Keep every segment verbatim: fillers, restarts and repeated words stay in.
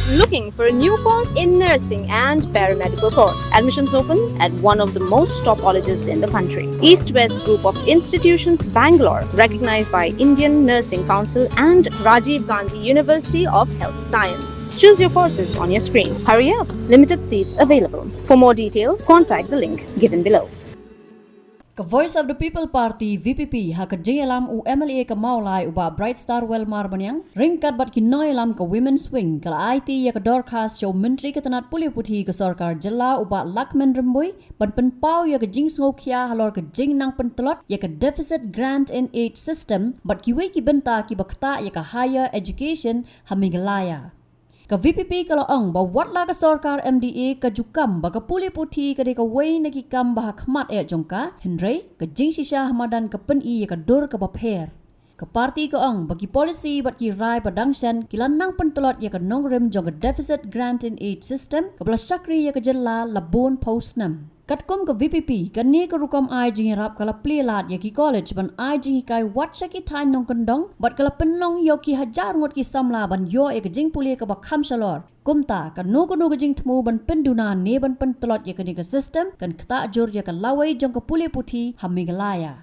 Looking for a new course in nursing and paramedical course? Admissions open at one of the most top colleges in the country. East West Group of Institutions, Bangalore, recognized by Indian Nursing Council and Rajiv Gandhi University of Health Science. Choose your courses on your screen. Hurry up, limited seats available. For more details, contact the link given below. Ka Voice of the People Party, V P P, ha ka jingïalam u M L A ka Mawlai u Bah Brightstarwell Marbaniang, ryngkat bad ki nongïalam ka Women's Wing, ka la aiti ïa ka dorkhas sha u Myntri ka tnat pule puthi ka sorkar jylla u Bah Lahkmen Rymbui, ban pynpaw ïa ka jingsngewkhia halor ka jingnang pyntlot ïa ka Deficit Grant and Aid System bad kiwei ki bynta kiba ktah ïa ka higher education ha Meghalaya. Ka V P P ka la ong ba wat la ka sorkar M D A ka ju kam ba ka pule puthi ka dei kawei na ki kam ba ha khmat eh jong ka, hynrei ka jingshisha ha madan ka pyni ïa ka dur kaba pher. Ka party ka ong ba ki policy bad ki rai ba dang shen ki la nang pyntlot ïa ka nongrim jong ka Deficit Grant and Aid System kaba la shakri ïa ka jylla la bun phew snem. Katkum ka V P P, kane ka rukom ai jingïarap ka la plie lad ïa ki college ban ai jinghikai wat sha ki thaiñ nongkyndong, bad ka la pynlong ïa ki hajar ngut ki samla ban ïoh ïa ka jingpule kaba kham shalor. Kumta, kano kano ka jingthmu ban pynduna ne ban pyntlot ïa kane ka system kan ktah jur ïa ka lawei jong ka pule puthi ha Meghalaya.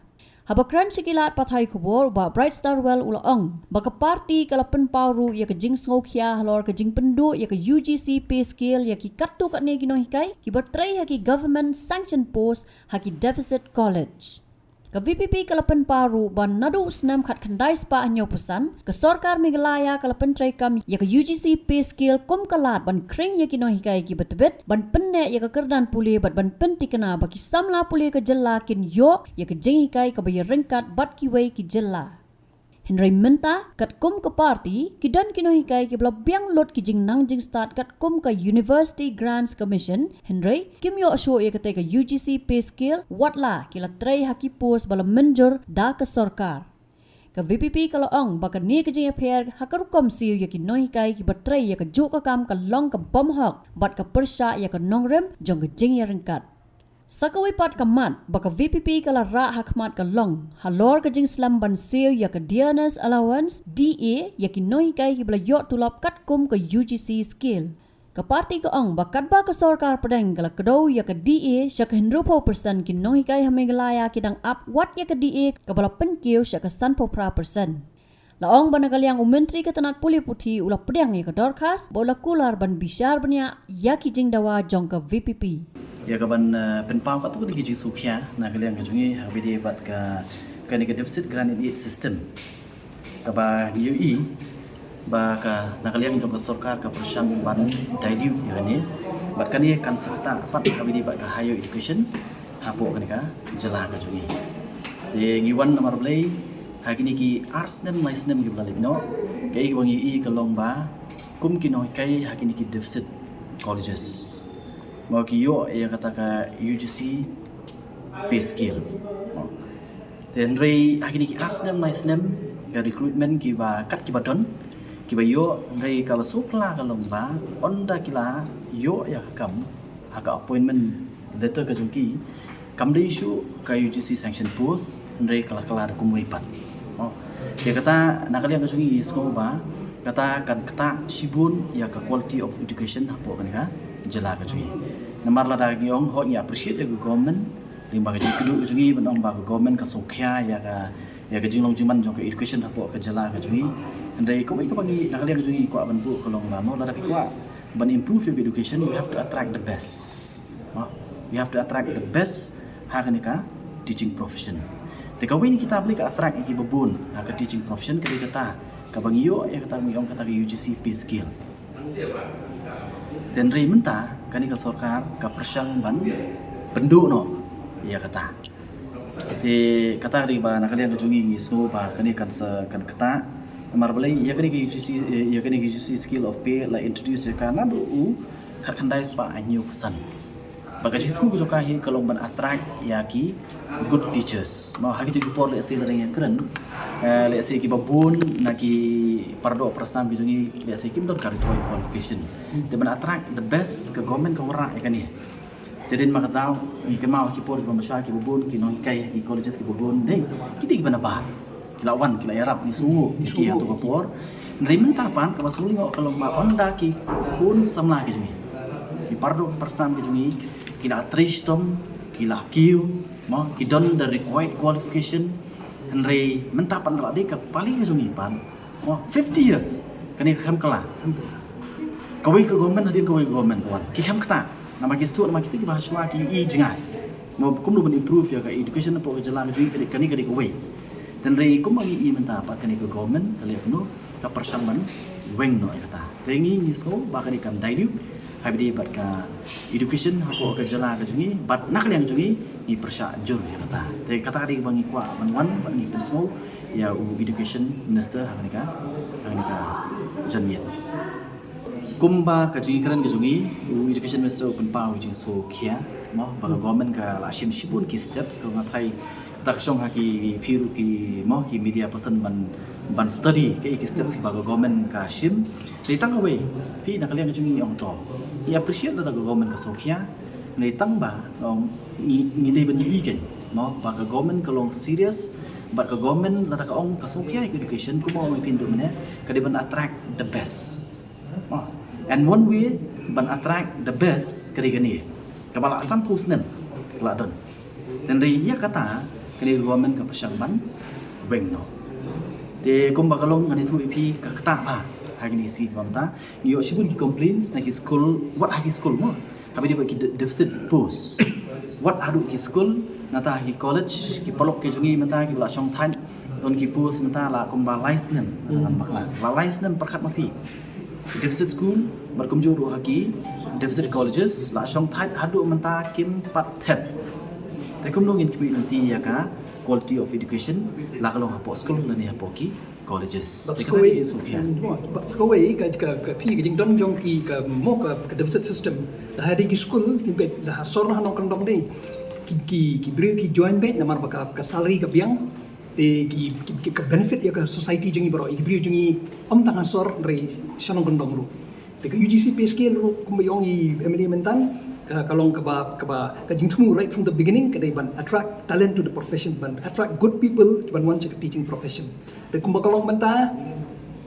Haba kren sha ki lad pathai khubor, u Bah Brightstarwell u la ong ba ka party ka la pynpaw ruh ïa ka jingsngewkhia halor ka jingpynduh ïa ka U G C pay scale ïa ki katto katne ki nonghikai kiba trei ha ki government sanction post ha ki deficit college. Ka V P P ka la pynpaw ruh ba naduh u snem khatkhyndai spah hynñiewphew san, ka sorkar Meghalaya ka la pyntreikam ïa ka U G C pay scale kum ka lad ban khring ïa ki nonghikai kiba tbit, ban pynneh ïa ka kyrdan pule bad ban pyntikna ba ki samla pule ka jylla kin ïoh ïa ka jinghikai kaba ïaryngkat bad kiwei ki jylla. Hynrei mynta, katkum ka party, ki don ki nonghikai kiba la biang lut ki jingnang jingstad katkum ka University Grants Commission, hynrei kim ïoh shuh ïa katei ka U G C pay scale wat la ki la trei ha ki post ba la mynjur da ka sorkar. Ka V P P ka la ong ba kane ka jingïapher ha ka rukom siew ïa ki nonghikai kiba trei ïa kajuh ka kam ka long ka bymhok bad ka pyrshah ïa ka nongrim jong ka jingïaryngkat. Sa kawei pat ka mat ba ka V P P ka la rah ha khmat ka long halor ka jingslem ban siew ïa ka dearness allowance, D A, ïa ki nonghikai kiba la ïoh tulop katkum ka U G C scale. Ka party ka ong ba katba ka sorkar pdeng ka la kdew ïa ka D A sha ka hynriewphew percent, ki nonghikai ha Meghalaya ki dang ap wat ïa ka D A kaba la pynkiew sha ka sanphew phra percent. La ong ba na ka liang u Myntri ka tnat pule puthi u la pdiang ïa ka dorkhas bad u la kular ban bishar bniah ïa ki jingdawa jong ka V P P. Ïa ka ban, eh, pynpaw katto katne ki jingsngewkhia na ka liang ka jong ngi ha kaba ïadei bad ka, kane ka Deficit Grant and Aid System, kaba ngi ïohi ba ka, na ka liang jong ka sorkar ka pyrshang ban dilute ïa kane, bad kane kan sa ktah pat ha kaba ïadei bad ka higher education hapoh kane ka jylla ka jong ngi. Te ngi wan namar balei, ha kine ki ar snem lai snem kiba la leit noh, kaei kaba ngi ïohi ka long ba kum ki nonghikai ha kine ki deficit colleges, ba ki ïoh ïa kata ka U G C pay scale. Te hynrei ha kine ki ar snem lai snem, ka recruitment kiba kat kiba don kiba ïoh, hynrei kaba sngewphylla ka long ba ynda ki la ïoh ïa ka kam, ha ka appointment letter ka jong ki, kam dei shuh ka U G C sanction post, hynrei ka la kylla da kumwei pat. Oh. Te kata na ka liang ka jong ngi ngi sngew ba kata kan ktah shibun ïa ka quality of education hapoh kane ka jylla ka jong ngi. Namar lada ngi ong, hooid, ngi appreciate ïa ka government lyngba ka jingkyrduh ka jong ngi ban ong ba ka government ka sngewkhia ïa ka, ïa ka jinglong jingman jong ka education hapoh ka jylla ka jong ngi. Hynrei kawei kaba ngi na ka liang ka jong ngi kwah ban buh ka long ba mo, lada phi kwah ban improve ïa ka education, you have to attract the best. Ha? You have to attract the best ha kane ka teaching profession. Te kawei na kita balei ka attract ïa kiba bun ha ka teaching profession, ka dei kata kaba ngi ïoh ïa kata ngi ong kata ka U G C pay scale. Te hynrei mynta kane ka sorkar ka pyrshang ban pynduh noh ïa kata. Te kata ka dei ba na ka liang ka jong ngi ngi sngew ba kane kan sa kan ktah. Namar balei, ïa kane ka U G C, eh, ïa kane ka U G C scale of pay la introduce ïa ka naduh u khatkhyndai spah hynñiewphew san. Ba ka jingthmu ka jong ka hi ka long ban attract ïa ki good teachers. Mo, ha kito ki por lehse lada ngi kren, eh, lehse kiba bun na ki paradoh parasnam ki jong ngi lehse kim don ka required qualification. Te ban attract the best, ka government ka wanrah ïa kane. Te dei ma ka daw ngi kynmaw ki por kiba mynshwa kiba bun ki nonghikai ki colleges kiba bun dei ki dei kiba nabar. Ki la wan, ki la ïarap, ngi sngew, ngi sngew ïa kato ka por. Hynrei mynta pat kaba sngewlyngngoh ka long ba ynda ki Khun samla ki jong ngi, ki paralok parasnam ki jong ngi, ki la trei shitom, ki la kiew, mo, ki don the required qualification. Hynrei mynta pat la dei ka pali ka jong ngi pat, mo, fifty years kane ka khem kylla. Kawei ka government hadien kawei ka government ka wan, ki khem ktah. Namar ki sdang, namar kita kiba shuwa ki i jngai. Mo, kumno ban improve ïa ka education hapoh ka jylla ka jong ngi, kane ka dei kawei. Hynrei kumba ngi i mynta pat, kane ka government ka leh kumno, ka pyrshang ban weng noh ïa kata. Te ngi, ngi sngew ba kane kan dilute ha kaba ïadei bad ka education hapoh ka jylla ka jong ngi, bad na ka liang jong ngi, ngi pyrshah jur ïa kata. Te kata ka dei ba ngi kwah ban wan bad ngi pynsngew ïa u education minister ha kane ka, ha kane ka janmiet. Kumba ka jingkren ka jong ngi, u education minister u pynpaw ka jingsngewkhia, mo, ba ka government ka la shim shibun ki steps. To nga tharai kata ka shong ha ki, phi ruh ki, mo, ki media person ban, ban study ki, ki steps kiba ka government ka shim. Te tang kawei, phi na ka liang ka jong ngi ong to, ngi appreciate lada ka government ka sngewkhia. Hynrei tang ba, ong, ngi, ngi dei ban ïohi kein, mo, ba ka government ka long serious, bad ka government lada ka ong ka sngewkhia ïa ka education, kumba ong i phi mynne, ka dei ban attract the best. Ah, and one way ban attract the best ka dei kane, kaba la san phew snem ka la don. Hynrei ïa kata, kane ka government ka pyrshang ban weng noh. Te kumba ka long, ngan ïathuh ïa phi, ka ktah bha ha kine ki sngi kiba mynta. Ngi ïoh shibun ki complaints na ki skul, wat ha ki skul, mo, ha kaba ïadei bad ki de-, deficit post. Wat haduh ki skul, nangta ha ki college, ki paralok ki jong ngi mynta kiba la shong thait, don ki post mynta la kumba lai snem, ngan bakla, la lai snem pyrkhat ma phi. Deficit school, bad kumjuh ruh ha ki deficit colleges, la shong thait haduh mynta kim pat thet. Te kumno ngin khmih lynti ïa ka quality of education, la ka long hapoh skul lane hapoh ki colleges. Bad te sa kata kawei, ka jingsngewkhia. Bad sa kawei ka, ka, ka phi, ka jingdon jong ki, ka, mo, ka, ka deficit system. La ha dei ki skul, ki beit, la ha sor, ha nongkyndong dei. Ki, ki, ki briew ki join beit namar ba ka, ka salary ka biang. Te ki, ki, ki, ka benefit ïa ka society jong ngi baroh, ïa ki briew jong ngi, ym tang ha sor, hynrei sha nongkyndong ruh. Te ka U G C pay scale ruh, kumba ong i M L A mynta, ka, ka long kaba, kaba, ka jingthmu right from the beginning, ka dei ban attract talent to the profession, ban attract good people, ban wan sha ka teaching profession. Te kumba ka long mynta,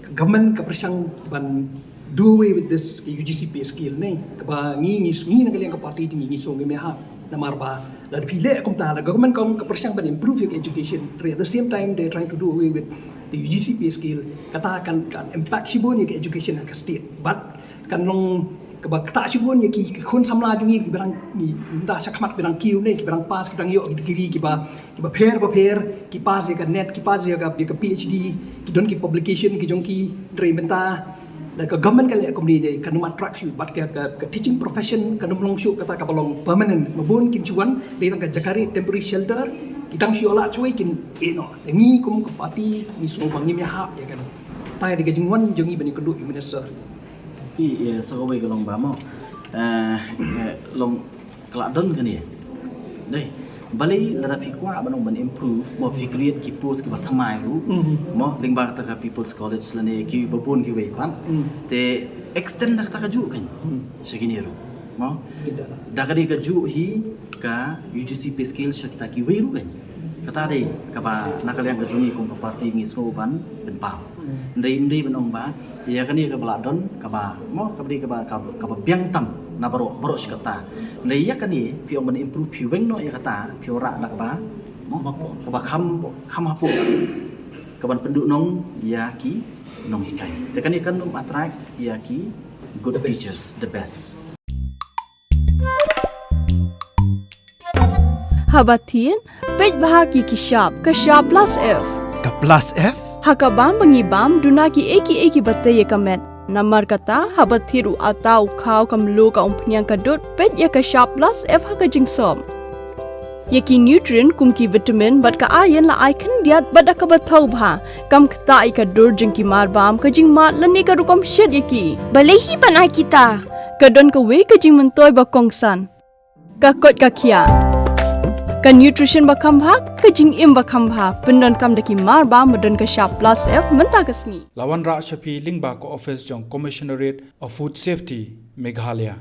ka government ka pyrshang ban do away with this, ka U G C pay scale ne. Kaba ngi, ngi, ngi na ka liang ka party jong ngi, ngi sngew ngim ïahap. Namar ba lada phi leh kumta, la government ka ong ka pyrshang ban improve ïa ka education. Hynrei at the same time, they're trying to do away with the U G C pay scale. Kata kan, kan impact shibun ïa ka education ha ka state. Bad kan long kaba ktah shibun ïa ki, ki khun samla jong ngi kiba dang, ngi, mynta shakhmat ba dang kiew ne, kiba dang pass, kiba dang ïoh ki degree kiba, kiba pher bapher, ki pass ïa ka NET, ki pass ïa ka, ïa ka P H D, ki don ki publication ki jong ki, hynrei mynta la ka government ka leh kumne, dei kan ym attract shuh, bad ka, ka, ka teaching profession kan ym long shuh kata kaba long permanent. Ma bun kin shu wan, dei tang ka jaka ri, temporary shelter, ki tang shu ïoh lad shawei kin ïeh noh. Te ngi kum ka party ngi sngew ba ngim ïahap ïa kane. Te dei ka jingwan jong ngi ban ïakynduh ïa u minister. Phi, eh, sa kawei ka long ba mo, eh, eh, long ka la don kane. Dei, balei lada phi kwah ban ong ban improve, mo, phi create ki post kiba thymmai ruh, mo, lyngba kata ka People's College lane kiba bun kiwei pat. Te extend da kata kajuh kan sha kine ruh, mo. Da ka dei kajuh hi ka U G C pay scale sha kita kiwei ruh kan. Kata dei kaba na ka liang ka jong ngi kum ka party ngi sngew ban pynpaw. Hynrei ym dei ban ong ba ïa kane kaba la don kaba, mo, kaba dei kaba, kaba, kaba biang tam na baroh, baroh shi katta. Hynrei ïa kane phi ong ban improve, phi weng noh ïa kata, phi wanrah da kaba, mo, kaba kham, kham hapoh, kaban pynduhnong ïa ki nonghikai. Te kane kan ym attract ïa ki good teachers, the best. Haba thied, peit bha ki, ki shap, ka shap plus F. Ka plus F? Ha ka bam ba ngi bam, duna kiei kiei kiba tei ïa ka met. Namar kata, haba thied u atta, u khaw, ka mluh, ka umphniang, ka dud, peit ïa ka shap plus F ha ka jingsop. Ïa ki nutrient kum ki vitamin bad ka iron la ai khyndiat bad da kaba thaw bha. Kam ktah ïa ka dur jong ki mar bam, ka jingmad lane ka rukom shet ïa ki. Balei hi ban ai kita? Ka don kawei ka jingmyntoi ba kongsan. Ka koit ka khiah. Ka nutrition ba kham bha, ka jingim ba kham bha. Pyndonkam da ki mar bam ba don ka shap plus F mynta ka sngi. La wanrah sha phi lyngba ka office jong Commissionerate of Food Safety, Meghalaya.